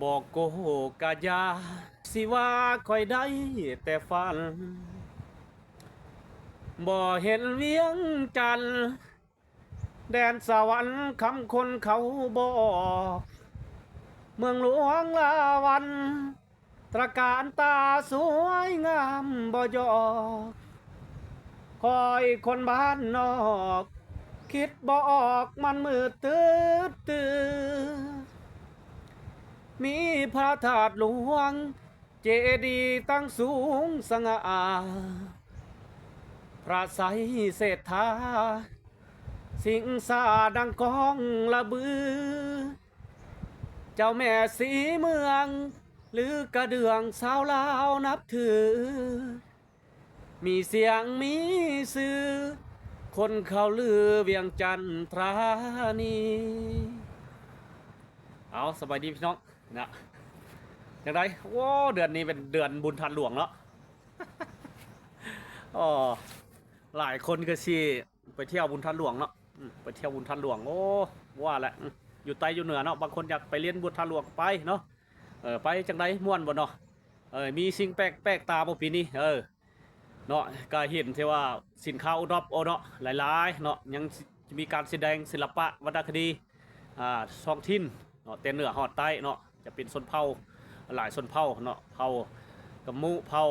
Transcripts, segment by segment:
ບໍ່ໂກຫກກະຢ່າ ຊິວ່າຂ້ອຍໄດ້ແຕ່ຝັນ ບໍ່ເຫັນວຽງຈັນ ແດນສະຫວັນຄຳຄົນເຂົາບອກ ເມືອງຫຼວງລາວັນ ຕຣະການຕາສວຍງາມບໍ່ຢອກ ຂ້ອຍຄົນບ້ານນອກ ຄິດບໍ່ອອກມັນມືດຕຶດຕື່ ມີພະທາດຫຼວງ ເຈດີຕັ້ງສູງສະຫງ່າ ພະໄຊເສດຖາ ສິງສາດັ່ງກ້ອງລະບື ເຈົ້າແມ່ສີເມືອງ ລືກະເດືອງຊາວລາວນັບຖື ມີສຽງມີຊື່ ຄົນເຂົາລືວຽງຈັນທານີ. ເອົາ ສະບາຍດີພີ່ນ້ອງນະ ຈັ່ງໃດ? ໂອ້ ເດືອນນີ້ເປັນເດືອນບຸນທາດຫຼວງເນາະ ອໍ ຫຼາຍຄົນກໍຊິໄປທ່ຽວບຸນທາດຫຼວງເນາະ ອືມ ໄປທ່ຽວບຸນທາດຫຼວງ ໂອ້ ວ່າແຫຼະ ອືມ ຢູ່ໃຕ້ຢູ່ເໜືອເນາະ ບາງຄົນຢາກໄປລຽນບຸນທາດຫຼວງກໍໄປເນາະ ເອີ ໄປຈັ່ງໃດ ມ່ວນບໍ່ເນາະ? ເອີ ມີສິ່ງແປກ ແປກຕາບໍ່ປີນີ້? ເອີ ເນາະ ກໍເຫັນທີ່ວ່າສິນຄ້າໂອດອບ ໂອເນາະ ຫຼາຍໆເນາະ ຍັງມີການສະແດງສິລະປະວັນນະຄະດີ ອ່າ ທ້ອງຖິ່ນເນາະ ແຕ່ເໜືອຮອດໃຕ້ເນາະ ຈະເປັນຊົນເຜົ່າຫຼາຍຊົນເຜົ່າເນາະ ເຜົ່າກະມຸ ເຜົ່າ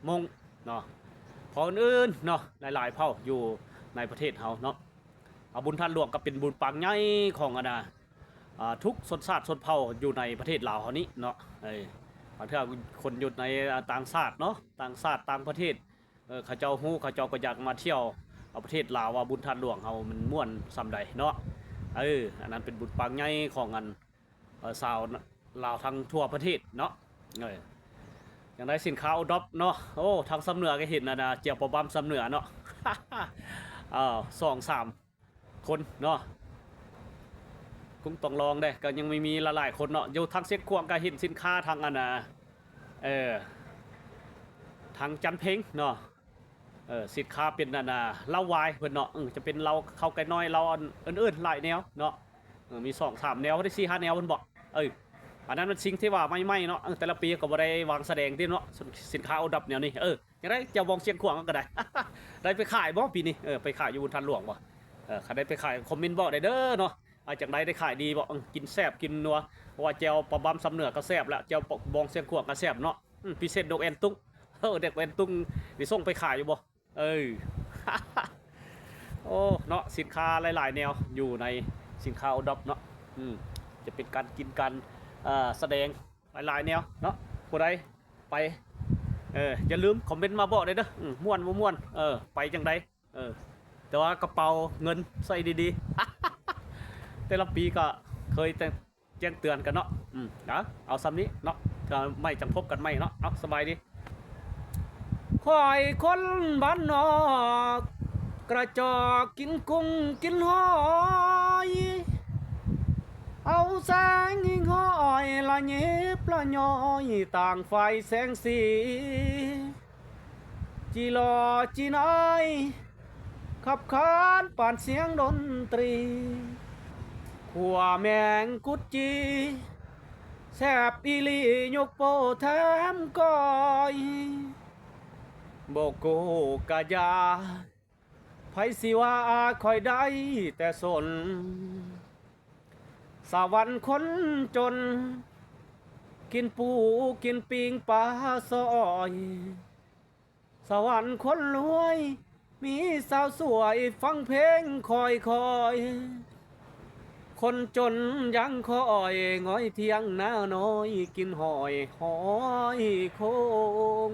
ມົ້ງເນາະ ເຜົ່າອື່ນໆເນາະ ຫຼາຍໆເຜົ່າຢູ່ໃນປະເທດເຮົາເນາະ. ອາ ບຸນທາດຫຼວງກໍເປັນບຸນປາງໃຫຍ່ຂອງ ອັນນາ ອ່າ ທຸກຊົນຊາດຊົນເຜົ່າຢູ່ໃນປະເທດລາວເຮົານີ້ເນາະ ເອີ ບາງເທື່ອຄົນຢູ່ໃນ ອ່າ ຕ່າງຊາດເນາະ ຕ່າງຊາດຕ່າງປະເທດ ເອີ ເຂົາເຈົ້າຮູ້ ເຂົາເຈົ້າກໍຢາກມາທ່ຽວ ເອົາປະເທດລາວວ່າບຸນທາດຫຼວງເຮົາມັນມ່ວນສ່ຳໃດເນາະ ເອີ ອັນນັ້ນເປັນບຸນປາງໃຫຍ່ຂອງ ອັນ ເອີ ຊາວລາວທັງທົ່ວປະເທດເນາະ ເອີ ຈັ່ງໃດສິນຄ້າໂອດອບເນາະ ໂອ້ ທາງຊຳເໜືອກໍເຫັນ ອັນນາ ແຈ່ວປາບຳຊຳເໜືອເນາະ ເອີ ສອງສາມ ຄົນເນາະ ຄົງຕ້ອງລອງເດ້ ກໍຍັງມີ ມີຫຼາຍໆຄົນເນາະ ຢູ່ທາງຊຽງຂວາງກໍເຫັນສິນຄ້າທາງ ອັນນາ ເອີ ທາງຈັນເພັງເນາະ ເອີ ສິນຄ້າເປັນ ອັນນາ ເຫຼົ້າວາຍເພິ່ນເນາະ ເອີ ຈະເປັນເຫຼົ້າເຂົ້າໄກ່ນ້ອຍ ເຫຼົ້າອັນອື່ນໆຫຼາຍແນວເນາະ ເອີ ມີສອງສາມແນວ ໄດ້ສີ່ຫ້າແນວເພິ່ນບອກ ເອີ ອັນນັ້ນມັນສິ່ງທີ່ວ່າໃໝ່ໆເນາະ ເອີ ແຕ່ລະປີກໍບໍ່ໄດ້ວາງສະແດງຕິເນາະ ສິນຄ້າໂອດອບແນວນີ້ ເອີ ຈັ່ງໃດ ແຈ່ວບອງຊຽງຂວາງກໍໄດ້ ໄດ້ໄປຂາຍບໍ່ປີນີ້? ເອີ ໄປຂາຍຢູ່ບຸນທາດຫຼວງບໍ່? ເອີ ຄັນໄດ້ໄປຂາຍຄອມເມັນບອກໄດ້ເດີເນາະ ວ່າຈັ່ງໃດ ໄດ້ຂາຍດີບໍ່? ເອີ ກິນແຊບກິນນົວ ເພາະວ່າແຈ່ວປາບຳຊຳເໜືອກໍແຊບແລ້ວ ແຈ່ວບອງຊຽງຂວາງກໍແຊບເນາະ ອືມ ພິເສດນົກແອນຕຸງ ເອີ ນົກແອນຕຸງນີ້ສົ່ງໄປຂາຍຢູ່ບໍ່? ເອີ ໂອ້ ເນາະ ສິນຄ້າຫຼາຍໆແນວຢູ່ໃນສິນຄ້າໂອດອບເນາະ ອືມ ຈະເປັນການກິນການ ເອີ ສະແດງ ຫຼາຍໆແນວເນາະ ຜູ້ໃດໄປ ເອີ ຢ່າລືມຄອມເມັນມາບອກໄດ້ເດີ ອືມ ມ່ວນບໍ່ມ່ວນ ເອີ ໄປຈັ່ງໃດ ເອີ ແຕ່ວ່າກະເປົາເງິນໃສ່ດີໆ ແຕ່ລະປີກໍເຄີຍແຕ່ແຈ້ງເຕືອນກັນເນາະ ອືມ ເອົາ ເອົາສ່ຳນີ້ເນາະ ເທື່ອໃໝ່ຈັ່ງພົບກັນໃໝ່ເນາະ ເອົາ ສະບາຍດີ. ຂ້ອຍຄົນບ້ານນອກ ກະຈອກກິນກຸ້ງກິນຫອຍ ເອົາແສງຫິ້ງຫ້ອຍ ລະຍິບລະຍ້ອຍ ຕ່າງຝ່າຍແສງສີ ຈີຫຼໍ່ຈີນາຍ ຂັບຂານປານສຽງດົນຕຣີ ຂົ້ວແມງກຸດຈີ ແຊບອີ່ຫຼີຍົກໂປ້ແຖມກ້ອຍ ບໍ່ໂກກະຢ່າ ໃຜຊິວ່າຂ້ອຍໄດ້ແຕ່ສົນ ສະຫວັນຄົນຈົນ ກິນປູກິນປີ້ງປາຊອຍ ສະຫວັນຄົນລວຍ ມີສາວສວຍຟັງເພງຄ່ອຍໆ ຄົນຈົນຍັງຄອຍ ງອຍທ່ຽງນານ້ອຍ ກິນຫອຍຫອຍໂຄງ.